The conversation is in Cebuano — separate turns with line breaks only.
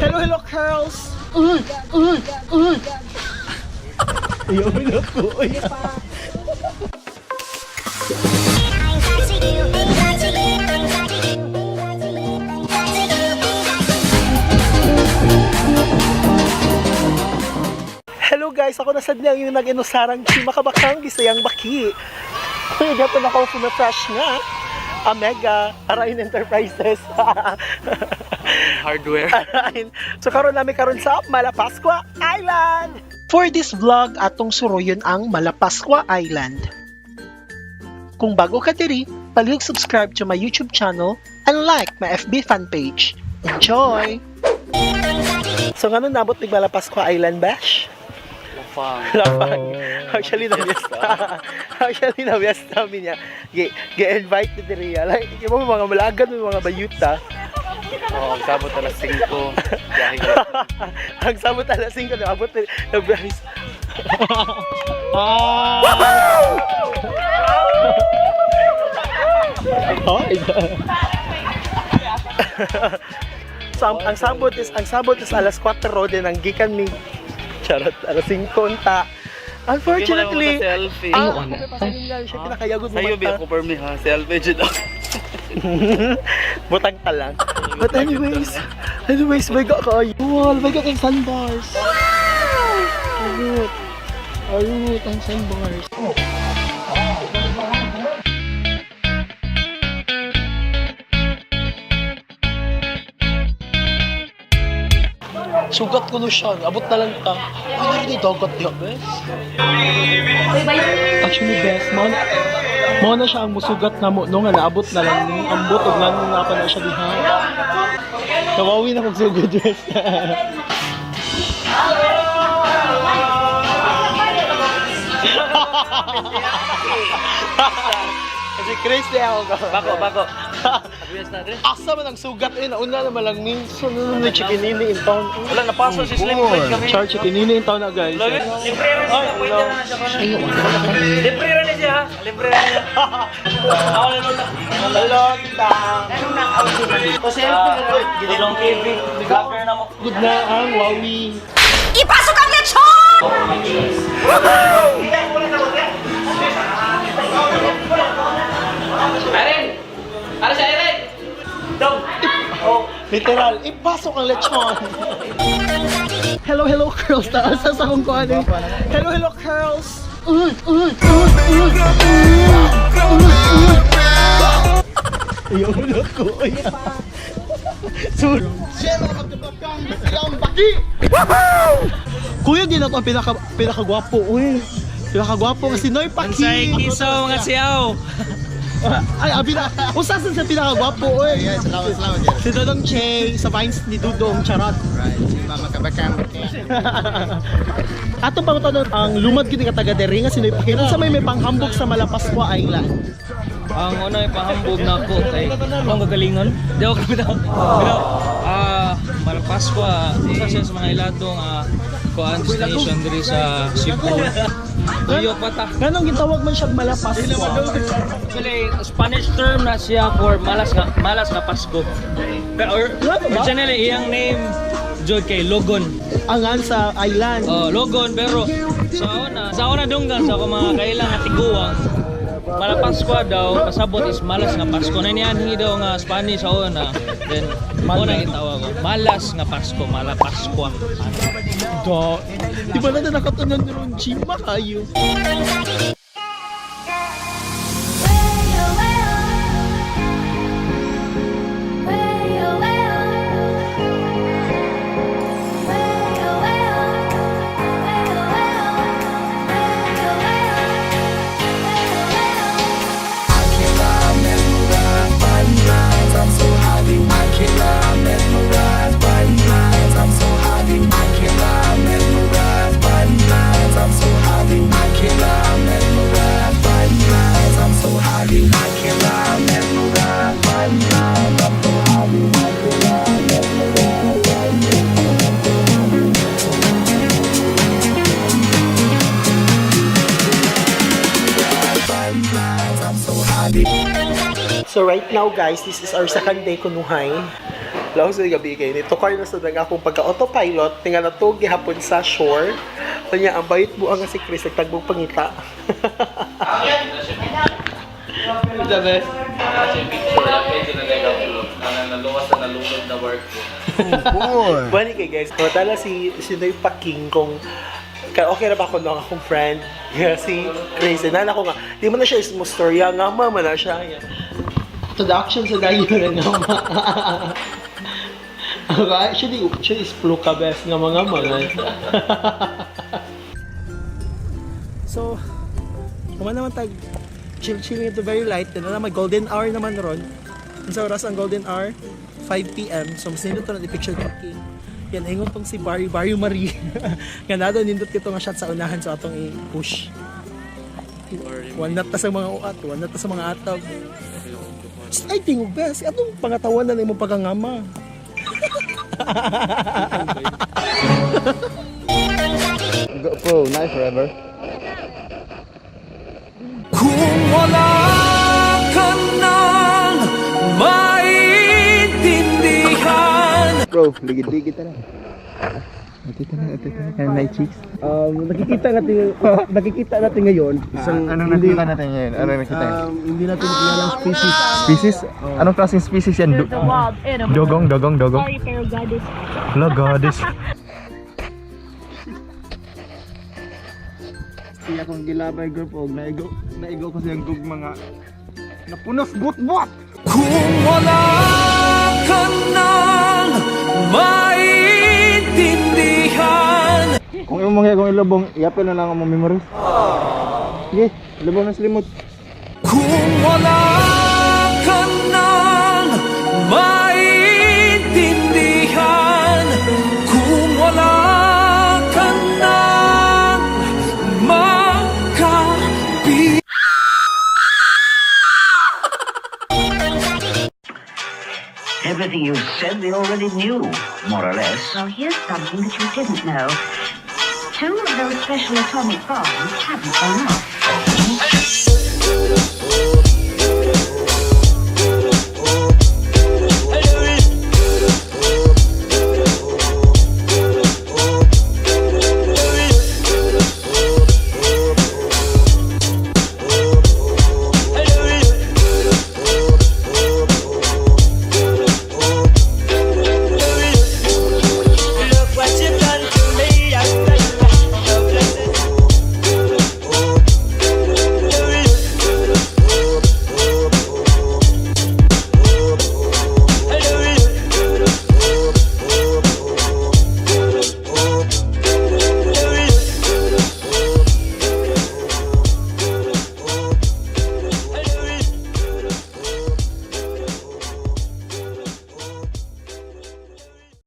Hello, hello, curls! Uy! Uy! Uy! Ayaw na ko. Uy. Hello guys, ako na sad yung nag-inusarang chimakabakang gisayang baki. Kuya, gapon ako fresh nga. Omega, Arain Enterprises.
Hardware.
Arain. So karon nami karon sa Malapascua Island. For this vlog, atong suruyon ang Malapascua Island. Kung bago ka diri, palihog subscribe to my YouTube channel and like my FB fan page. Enjoy! So ngano nabot mig Malapascua Island bash?
Lafang.
Lapang. Actually, na-miesta. Actually, na-miesta kami niya. Ge-invite ni diri. Like, yung mga malagan, may mga bayuta.
Oo, oh, sabot alas 5. Biyahe ko.
Ang sabot alas 5, naabot ni nagbiyahe. Ah! Hoy! So ang sabot is alas 4 din ang gikan mi, charot, alas 5 unta. Unfortunately,
Selfie.
ah, siya pinakayagod mo
Sa'yo,
mata.
bi ako permi ha. Selfie jud ako.
Butang ta lang. But anyways, may ga kayo. Wow, may ga kay sandbars. Ayut. Ayut ang sandbars. Sugat ko no siya. Abot na lang ta. Ay, narin yung dagat diya, bes. Actually, bes, mao na siya ang musugat na mo, no, nga naabot na lang ni ambot og nganong nga pa na siya diha. Nawawi na kog sugod, bes. Kasi Chris, di ako.
Bako, bako. Abiyas na dre.
Asa man ang sugat eh, nauna naman lang minsan ano na chikinini in town.
Wala, napaso si Slim Floyd kami.
Char chikinini in town na, guys.
Libre ra siya, pwede na siya. Libre ra ni siya ha. Libre ra niya. Ako na lang.
Hello, tita.
Dudong TV. Vlogger na mo.
Good na ang Wowie.
Ipasok ang lechon!
Eren! Para sa Eren! Dong!
Oh, literal, ipasok ang lechon. Hello, hello, curls. Taas sa akong kuhan eh. Hello, hello, curls. Uy, uy, uy, uy, uy, uy. Ayaw na ko. Ay. Sur. Kuya, di na to ang pinakagwapo. Uy. Pinakagwapo kasi Noy Paki.
Kiso mga siyaw!
Ay, abi na. Usa sa pinakagwapo, uy.
Yeah, salamat, salamat. Yeah.
Si Dodong Che, sa Vines ni Dudong, charot.
Right, si Mama Kabakang.
Ato pang tanong, ang lumad gid nga taga diri nga sinoy Pacquiao sa may panghambog sa Malapascua Island.
Ang una yung pahambog na ako kay akong gagalingon. Di ako bitaw. Pero Malapascua, isa siya sa mga ilado nga kuan destination diri sa Cebu. Tuyo pa ta.
Nganong gitawag man siyang Malapascua?
Actually, Spanish term na siya for malas nga Pasko. Pero or,
Ano ba?
originally iyang name jud kay Logon.
Angan sa island.
Oh, Logon, pero sa una dunggan sa ako mga kailang nga tiguang Malapaskwa daw pasabot is malas nga Pasko. Na nianhi daw nga Spanish sa una. Then mo na gitawag ko. Malas nga Pasko, Malapaskwa.
Do. Di ba na nakatunan ron chima kayo? So right now guys, this is our second day kunuhay. Laos sa gabi kay ni tukar na sa ang akong pagka-autopilot nga natug gihapon sa shore. Kanya ang bayot buang nga si Chris nagtagbog pangita. Sabi. Bali kay guys, matala si si Noy Paking kung kay okay ra ba ako no ang akong friend. Yeah, si Chris. Nana ko nga, di mo na siya mo storya nga mama na siya. Yeah. To the action sa dayon na nga ma. Okay, siya is ka best nga mga mga. So, kuma naman tag chill chill ito, very light na naman, golden hour naman ron. Sa oras ang golden hour, 5 p.m. So mas nindot na i-picture taking. Yan ingon tong si Barry Barry Marie. Nga nado nindot kito nga shot sa unahan, so atong i-push. One na ta sa mga uat, one na ta sa mga atag. Ay, tingog best. Atong pangatawan na imong pagangama.
GoPro, knife forever.
Kung wala ka nang maintindihan.
Bro, ligid-ligid na lang. Atita na, atita na. Kaya night cheeks.
Nakikita natin ngayon isang
Anong nakita natin ngayon? Anong nakita?
Hindi natin kilalang species.
Species? Anong klaseng species yan? Dogong, dogong, dogong.
Sorry, pero goddess.
Hello, goddess.
Siya akong gilabay group og naigo ko siyang gug mga napunos butbot.
Kung wala ka nang maintindihan.
Kung imong mga kung ilubong, iapil na lang ang mga memories. Sige, ilubong na sa limot.
Kung wala ka nang maintindihan. Kung wala ka nang makapi
Everything you said they already knew, more or less.
Well, here's something that you didn't know. Two of those special atomic bombs haven't gone off.